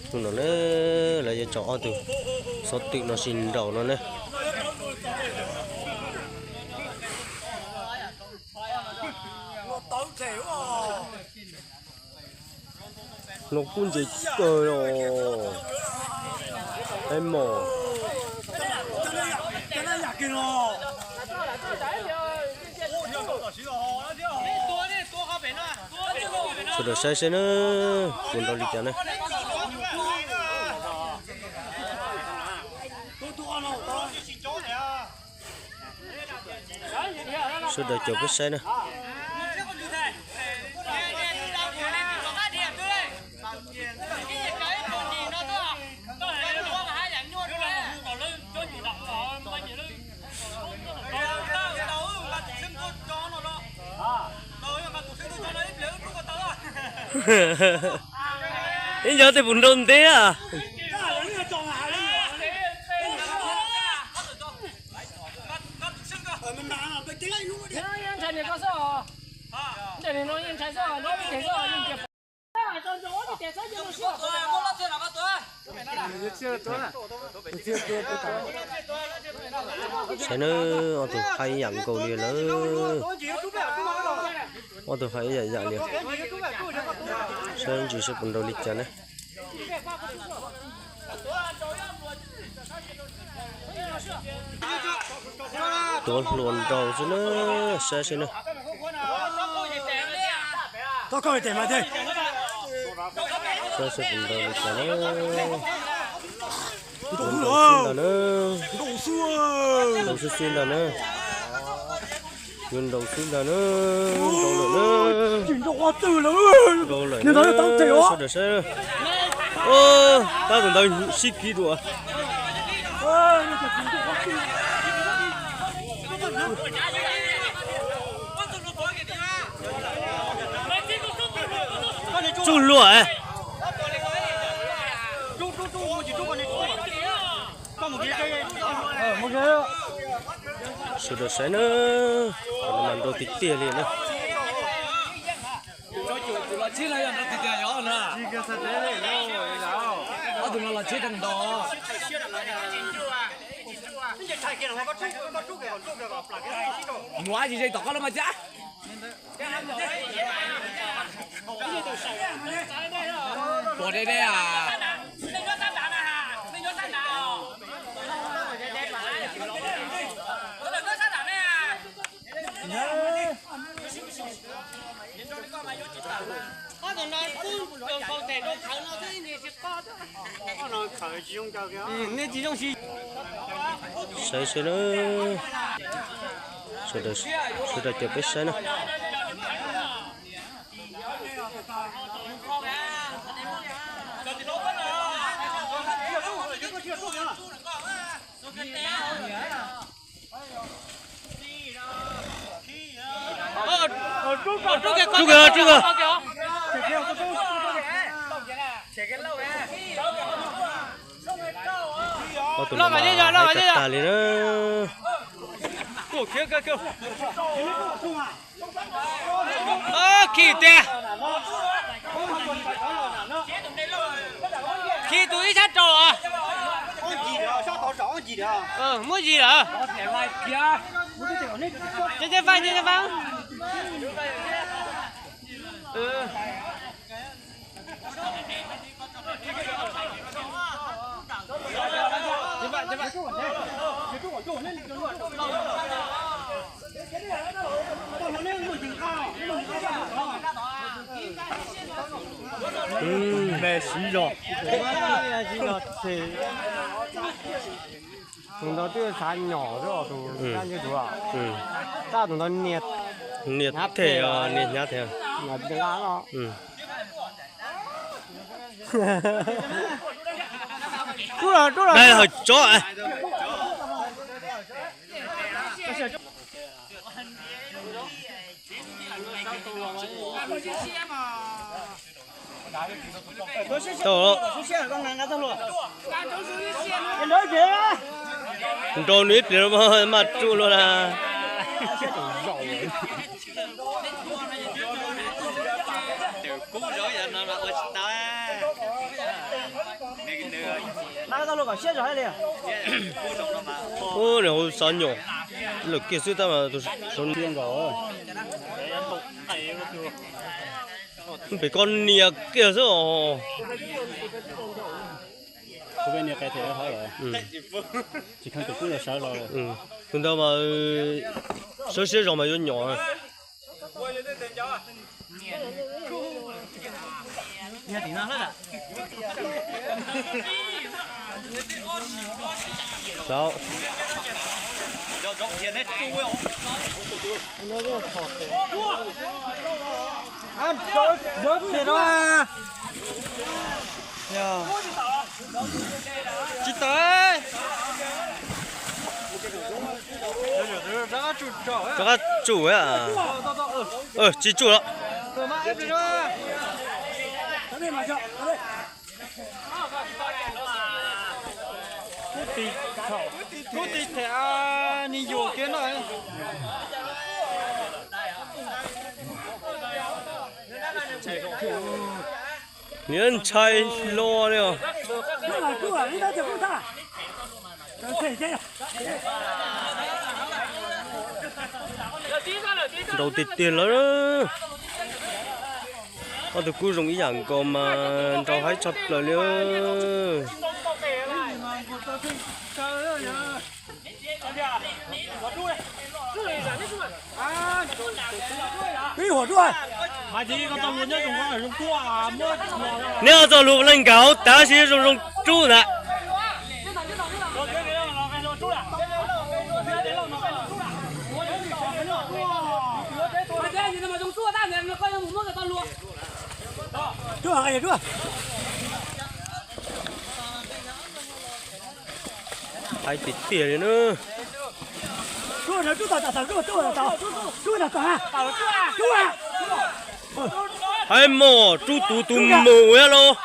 Hnub no na, lawv yuav tso ob tug xov twm no sis nraum no na. No kub ntses kawg os. Peb mos. Sawv daws saib saib na, puas nrau li cas na. Sawv daws caum peb saib na. Ib nco tej puas nrau ntev a. Saib na, ob tug hais ib yam nkaus li lawm. Ob tug hais ib yam yam li. Saib ntsis saib puas nrau li cas na. Tuav hluas nraug xwb na, saib xwb na. Saib saib puas nrau li cas na. Nrau xwb ntag na. Nrau xwb xwb ntag na. Yuav nrau xwb ntag na. Nrau lawm na. Nrau lawm na. Sawv daws saib. Tab tom ntawd sib kiv dua. Tsuj luaj. Sawv daws saib na, mas nrau tiag tiag li na. Mus ab tsis ze tom qab lawm mas thiab. Tua deb deb a. Saib saib na. Sawv daws, sawv daws caum peb saib na. Rub kiag, rub kiag. Ob tug no mas hais tag tag li na. Khi tiag. Khi tus ib sab rau os. Muab zis lawm. Nce nce faj, nce nce faj. Me siv zog. Tus ntawd twb xav nyom xwb os, tus dab ntxwg tus, tab tus ntawd niag Niag them, niag hnyav them. Dai hawm tsob. Nrau nws ib pliag maj tsuj luaj na. Ub, nws hu xov nyuam lawm kiag xwb tab mas tus pem koj nias kiag xwb os. Tus ntawd mas sawv siab zog mas yuav nyom. Tsis tau. Rov qab tsum. Tsis tsum los. Kub tis them ni yuam kiag no. Niag ntshai hlo li os. Nrau tiag tiag lawm. Ob tug kub zoo ib yam nkaus mas nrau haib tshaj plaws li. Neb txoj lus leej nkaus tab sis zoo zoo rub ntag. Haib tiag tiag li na. Haib mos, rub tus tus mus ua los.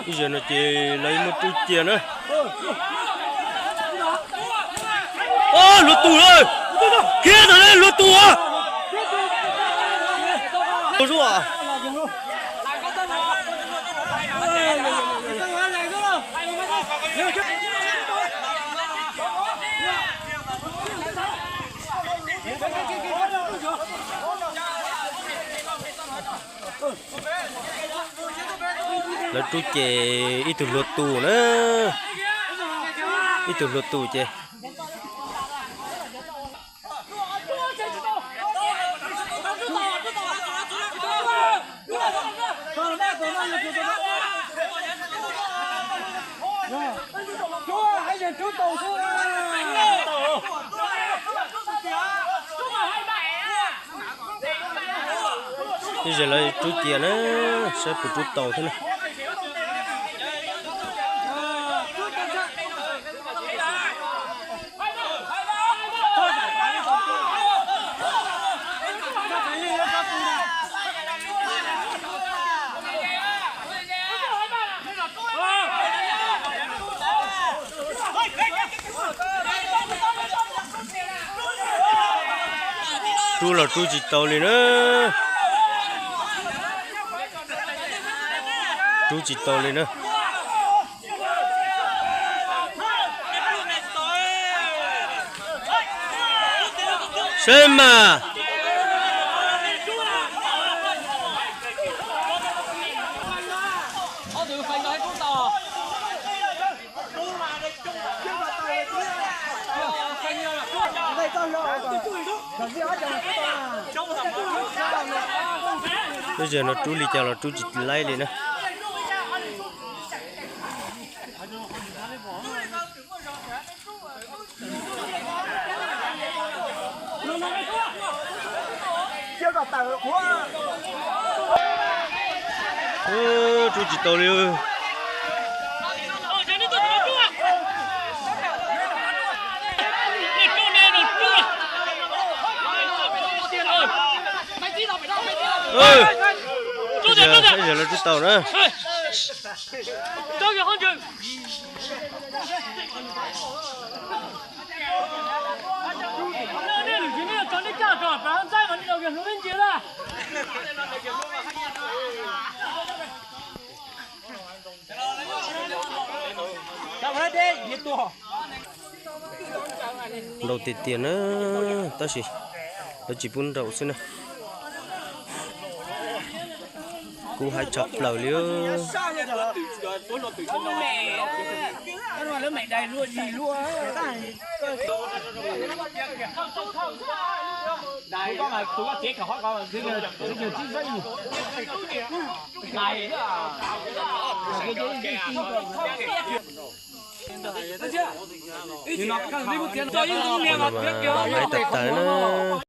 Ib zaug no ces lawv muab rub cia na. Luag tus, khiav tawm na, luag tus. Lawv rub ces ib tug luag tus na. Ib tug luag tus ces Ib zaug lawv rub cia na, saib puas rub tau thiab na. Rub los rub tsis tau li na. Rub tsis tau li na. Seb mas. Lub sij hawm no rub li cas los rub tsis laib li na. Rub tsis tau li. Yog lawv rub tau na. Nraum tiag tiag na, tab sis lawv tsis pub nraum xwb na. Kub haib tshaj plaws li. Haib tag tag na.